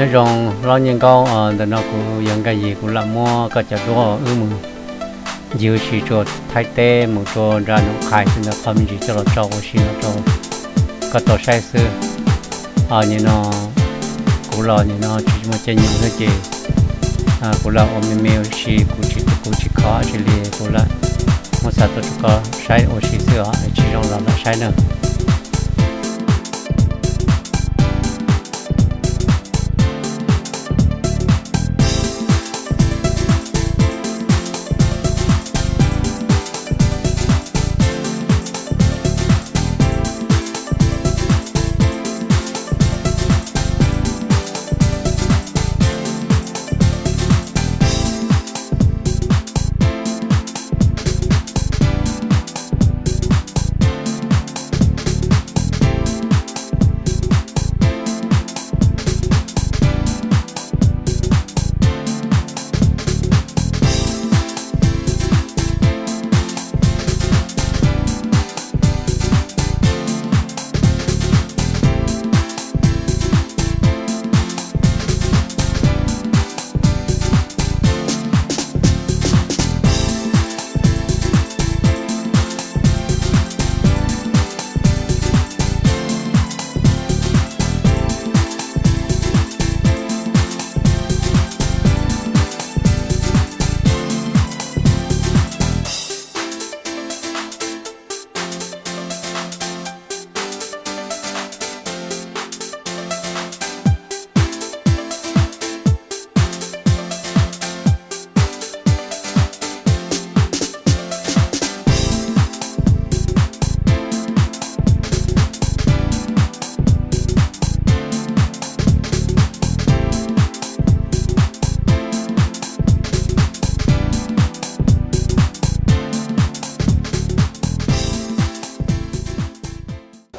Nyob zoo hlob Nyiaj Nkaub, ntawm no kuv yog Nkaj Yig, kuv lam muab koj cov duab wb mus ncig ua si rua Thaib teb, mus rua nram Noom Qhais ntawd, qhov me ntsis coj los tso ua si no rau koj tau saib xwb. Nim no kuv los nim no tsis muaj caij nyoog xwb ces kuv lam ua me me ua si, kuv tsis, kuv tsis kho dab tsi li, kuv lam muab xa tuaj rau koj saib ua si xwb os, tsis zoo los lam saib na.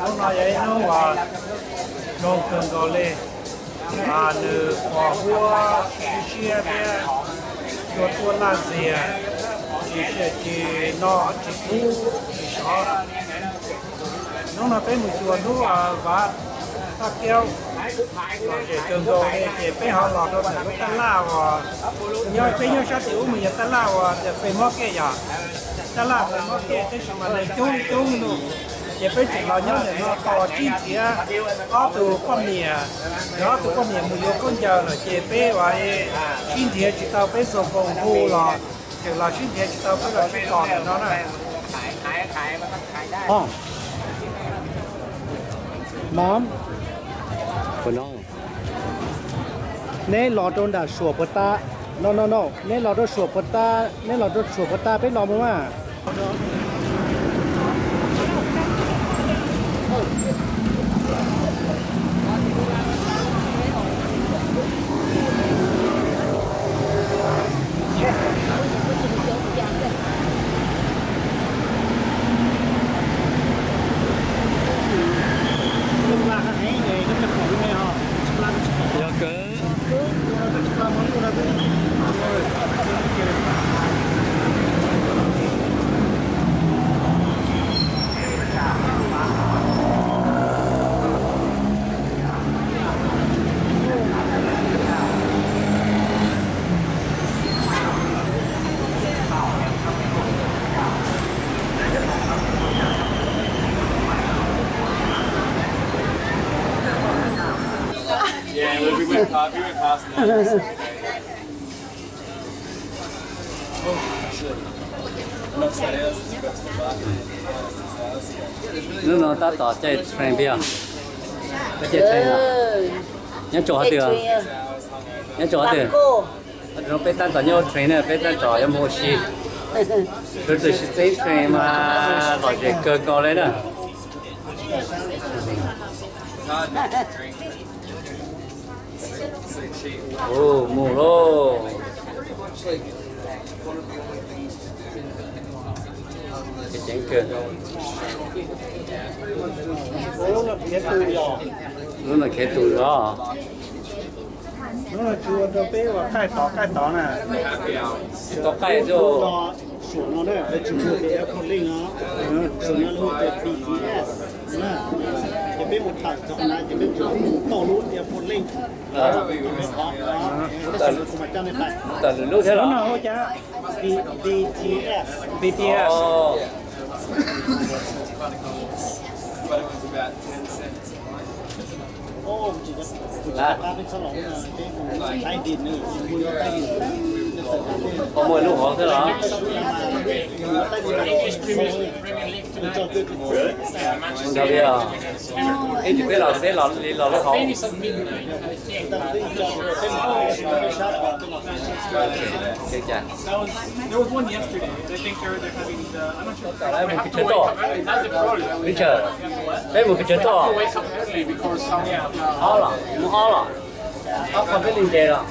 Hnub no yog ib hnub uas zoo kawg nkaus li, nws pos huab siab siab thiab cua tuaj laj ntxiag, tsis siam tsis no tsis kub tsis sov. Hnub no peb mus xyuas hnub Vav Thaj Kiaub, lom zem kawg nkaus li ces peb ho los rau ntawm lub taj laj uas nyob, peb nyob sab tim ub mas yog taj laj uas tias Fais Mab Kej yom, taj laj Fais Mab Kej tab sis mas neeg coob li coob li no. Ces peb tseem los nyob ntawm no tos sib nrhiav ob tug poj niam, yog ob tug poj niam mus yuav khaub ncaws lawm ces peb uas sib nrhiav tsis tau, peb xuas nkaus hu los tseem los sib nrhiav tsis tau, peb los sib tos ntawm no na. Mom, neb los rau nram suam puas tas? No, no, no, neb los rau suam puas tas? Neb los rau suam puas tas peb los mus mas. Yog kawg. Hnub no tab tom caij train peb os. Peb caij train os. Nyob tsaum hov twg? Nyob tsaum hov twg? Peb tab tom nyob train na, peb tab tom yuav mus ua si. Suav dlawg sib txeeb train mas lom zem kawg nkaus li na. Mus lauj. Ceev kawg. Lub no khiav tus os. Lub no tsis ua rau peb ua qaij tod qaij tod na. Tsis tau qaij os. Saum no na, peb tsis muaj tus airport link os, saum no lub tias B T S na, ces peb mus tham txog qhov na ces peb tsuas mus tau lub airport link. Tam lub thiab los? B T S. B T S. Muaj lub hov xwb los? Ua li os. Ib tsis peb los peb los li los lub hov. Mus pes tsawg toj? Richard, peb mus pes tsawg toj? Ob los, mus ob los. Ob qho peb li ntses los.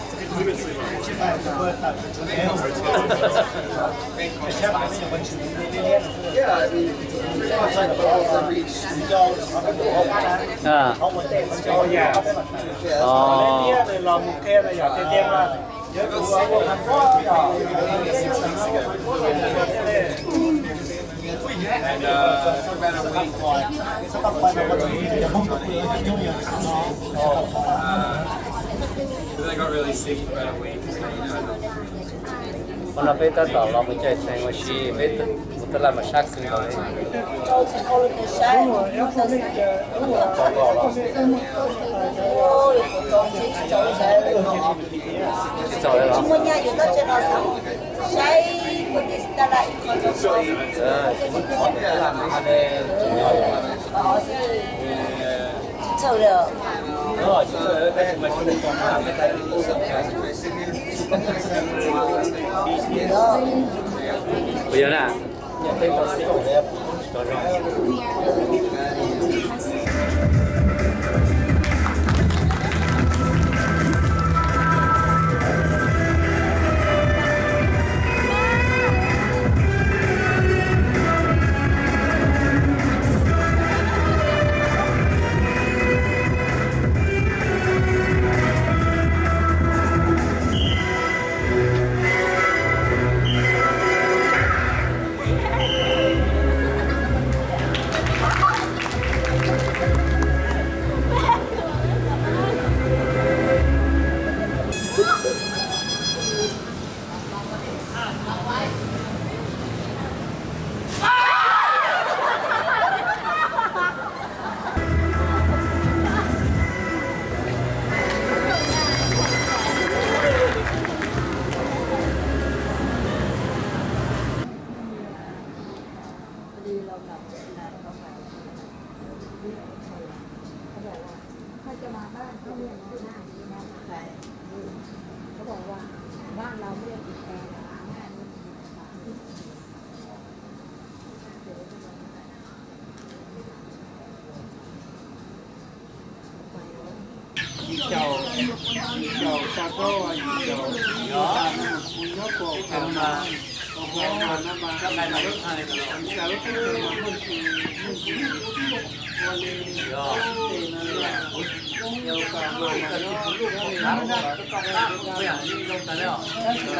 Qhov no peb tab tom los mus caij tseem ua si, peb mus taj laj mas sab kawg nkaus li. Tsis txaus li los? Puas yog na?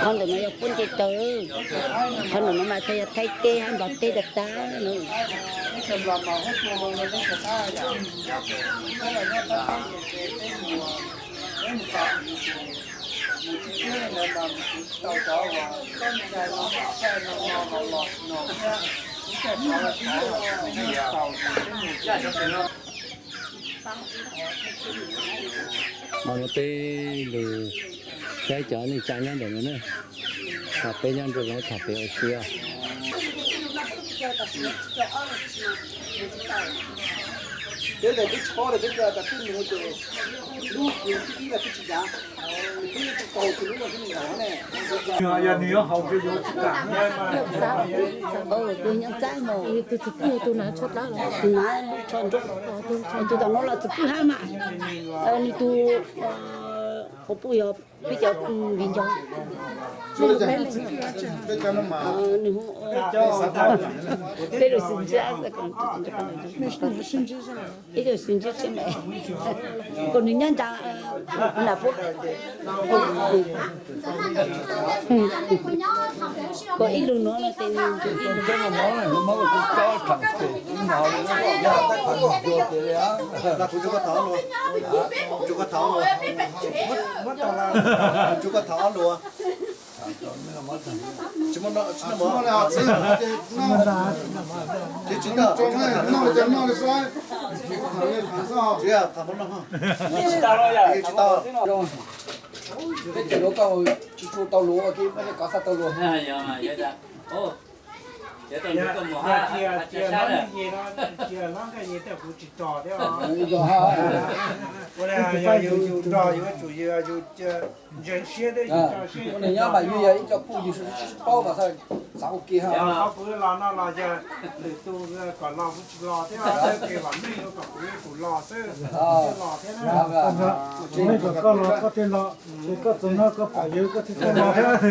Qhov ntawm no yog pub nce taw, qhov ntawm no mas txhais yog Thaib teb hab Nplog teb tag tag no. Mas no peb lug saib cov neej tsa nyob ntawm no na, peb nyob nrug lawv tham pem ua si os. Tus nyob txab mas, tus tom no los txiv kwj hab mas, nws tus quas puj yog Peb cov viv ncaus, nws hu peb lus xwm ntsib, ib lus xwm ntsib thiab me, kom nws nyob ntsa, nram puab, kom ib lus nuav no ces nws ib lus. Peb cem luag koj tsis tshua tau luag ua ke, muaj tej kov xav tau luag. Yog tias, yog tias hlob Nkaj Yej no, tias hlob Nkaj Yej tej kuv tsis tos thiab os. Ua li yog yus, yus nrog yus tsum yus, yus ntseeg siab thiab yus coj siab. Ua nws nyob mas yus yog ib co puj yus sib paub mas xav ua ke ha. Qhov kuv los no los yog lwm tus kom los kuv tsis los thiab, ke vam meej kom kuv, kuv los xwb, los thiab na. Tsis kom koj los koj thiaj los, ces koj txog no koj pom yus koj thiaj tau los thiab.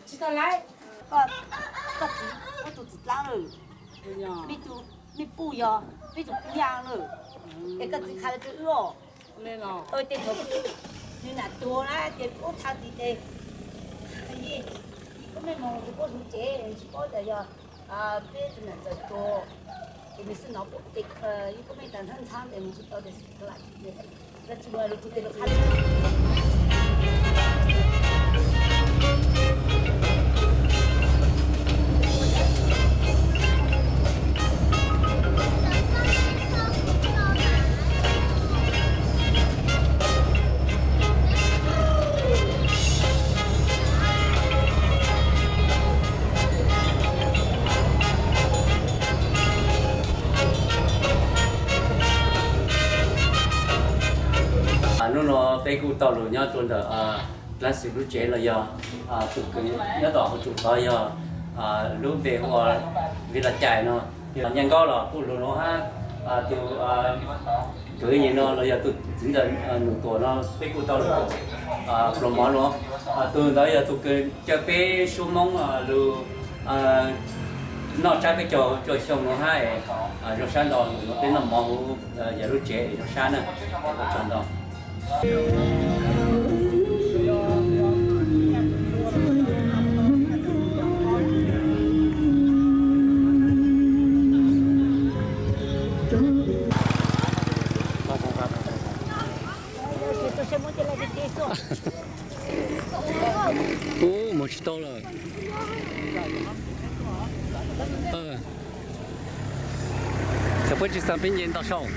Ntawd mas, koj, koj txiv, koj tus txiv dlaab lawm, mej puj yog peb tus puj nyaab lawm, es koj txiv qha le rau wb os. Tej thaum nws nam tuag na ces ub thav tim tes, koj mej moog kuv puab lub tsev tsis paub tas yog peb tus nam ntxawm tuag, ces nws xwb nov puab tes, yog koj mej tas ntxhab ntxhab tes mus tsis tau tes, Hnub no peb kuj tau lug nyob rua ntawm Dlaab Xwm lub tsev los yog tus kws nyob tom hauv tsev tod yog lub npe hu ua Vij Laj Cai no. Yog Nyiaj Nkaub los kuj lug nuav hab, tus kwv Yim no los yog tus txiv ntxawm Num Tuam no peb kuj tau lug pluas mov nuav. Tus ntawd yog tus kws caw peb suab Moob lug noj tshaib peb caug cuaj xyoo nuav hab, zoo sab ntau, peb noj mov huv yawg lub tsev zoo sab na, ua tsaug ntau. Ub, moog tsis tau lawm. Cov puab tsis xaav peb nce ntau saum.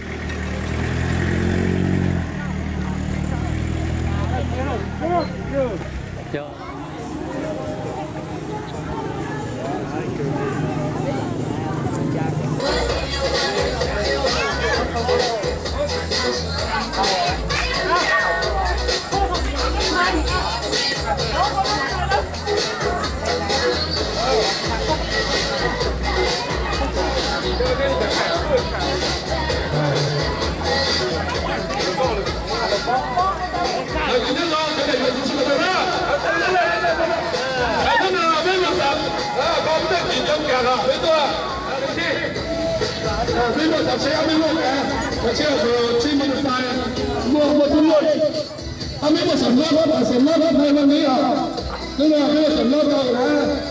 Mej muaj xam lab, xam lab, xam lab, hnub no mej muaj xam lab tau na,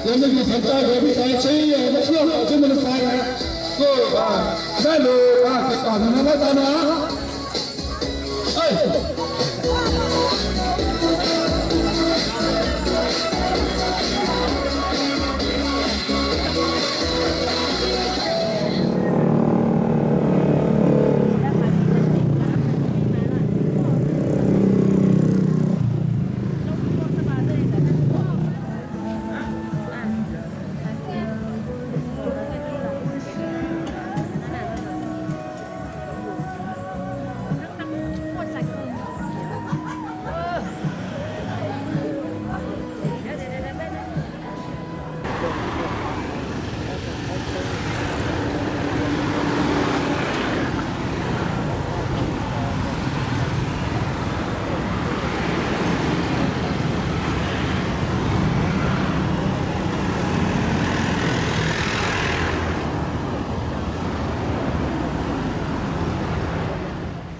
yog mej xav tau peb tau tsheb, peb tsheb mos tau xais na, kuj dab lug, kuj kom no na, tau na.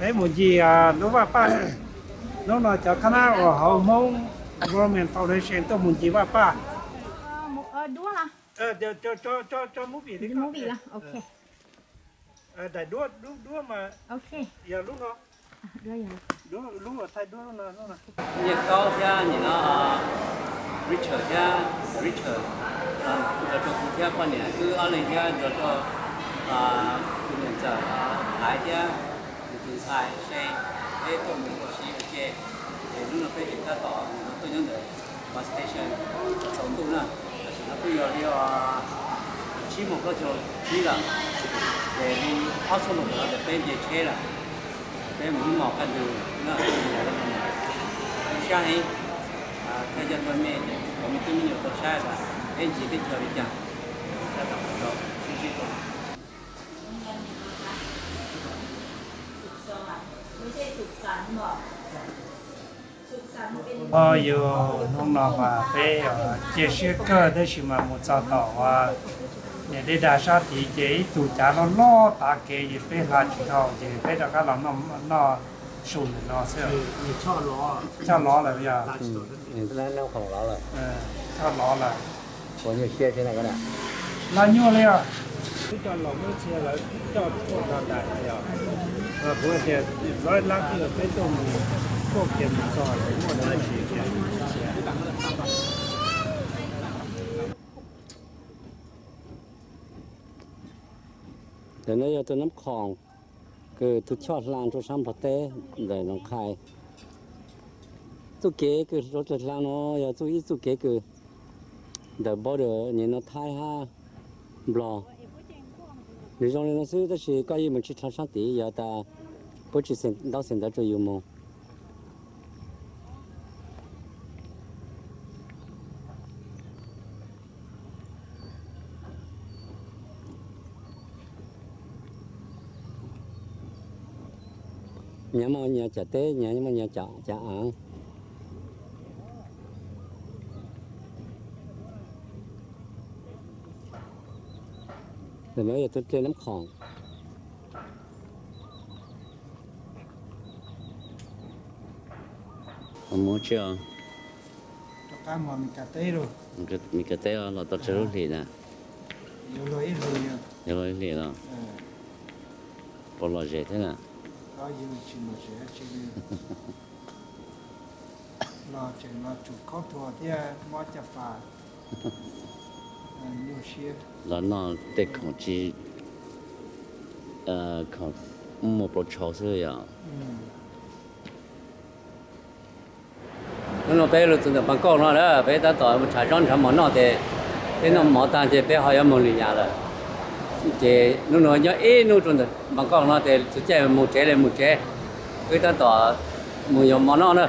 Peb mus ncig lub vaj paj. Hnub no cov khab nab uas hauv Hmoob Environment Foundation tuaj mus ncig vaj paj. Daim duab, duab, duab mas yog lub no. Lub thaij duab no. Nyiaj Kaub thiab nim no Richard thiab Richard, nrog rau kuv thiab poj niam xwb ob leeg thiab nrog rau tus niam ntxawm Thaiv thiab tus ntxhais Se, peb tuaj mus ua si ua ke. Ces hnub no peb tseem tab tom tuaj nyob ntawm bus station tsaus ntuj na, tam sim no twb yog li tsib moos plaub caug tsib lawm, ces li ob xuab moos tom no ces peb nce tsheb lawm. Peb mus ib hmos kaj ntug no, ib siab heev, thaij coj tuaj me ces kom me tub me nyuam tau saib tas peb ncig teb chaws li cas, saib tau qhov rau sib ntsib rau. Yus hnub no mas peb cia siab kawg tab sis mas mus txog tom uas niam dej dag sab tid ces ib tug cav loj loj tav kev ces peb hla tsis dhau ces peb rov qab los noj su ntawm no xwb. Choj lov lawm yog. Choj lov lawm. Laj nyuaj li os. Twb coj los muab txhia lawv coj tuaj tag ntais os. Kuv tias lawv lab twb peb tuaj mus tuaj kiag mus txog muaj dab tsi kiag. Ntawm no yog tus Nab Khoom, kws tus choj hla rau sab Nplog teb ntawm Noov Qhais. Txuj kev kws rau tus hla no yog txuj ib txuj kev kws ntawm border nim no Thaib hab Nplog. Nws zoo li no xwb tab sis koj yeej mus tsis dhau sab tid yog tas puab tsis ntaub xeem ntawv rau yus mus. Nyias muaj nyias cov teb, nyias muaj nyias cov av. Ntawm no yog tus dlej Nab Khoom. Mus tsi os? Rov qab mus Mes Kas teb los. Mes Kas teb los tau tsawg lub hlis na? Yuav luag ib hlis los? Puas lom zem thiab na? Los tseem los tsum khaub thuas thiab mob caj pas. Nyuaj siab. Los noj tej khoom tsis, khoom muaj plaub tshauv xwb yom. Hnub no peb los txog ntawm Npaas Kauj no lawm, peb tab tom mus tshav zaub nrhav mov noj ces peb noj mov tag ces peb ho yuav mus lwm yam lawm. Ces hnub no nyob ib hnub rau ntawm Npaas Kauj no ces txog caij mus tsev li mus tsev, peb tab tom mus yuav mov noj na.